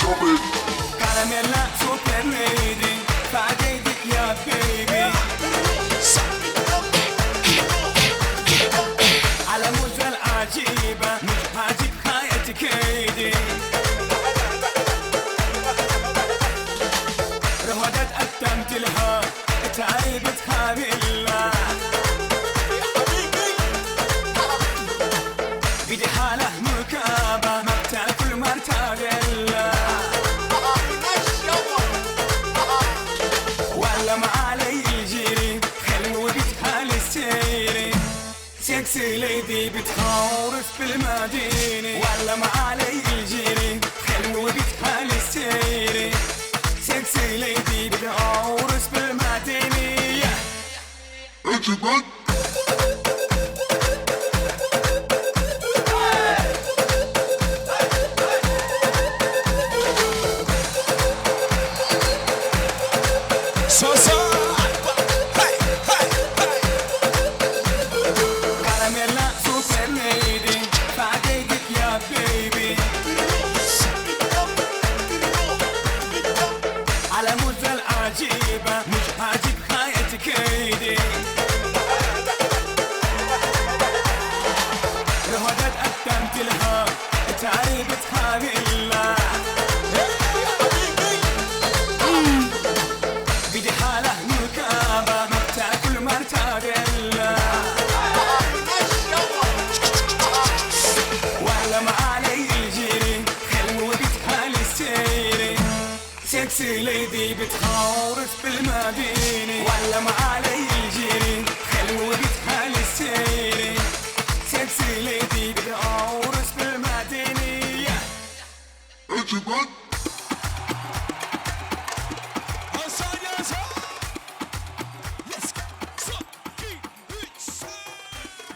كراميلا super lady، فعديدك يا baby. على موزة العجيبة مش عاجب حياتك ايدي. رهدت قدمت لها تعيبت حبيبة بدي حالة مكابة ما بتاكل مرتديلا ولا ما علي يجري خلو بتحال السيري. sexy lady بتخورف بالمدينة ولا ما علي يجري خلو بتحال السيري. sexy lady بتعورس بالمدينة. كراميلا super lady، فعديدك يا baby. على موزة العجيبة مش عاجب حياتك ايدي. رهدت قدمت لها تعريبة حبيبة بدي حالة مكابة ما بتاكل مرتديلا ولا ما علي يجري خلو بتحال السيري. sexy lady بتخورف بالمدينة ولا ما علي يجري خلو بتحال السيري. sexy lady بتعورس بالمدينة. What?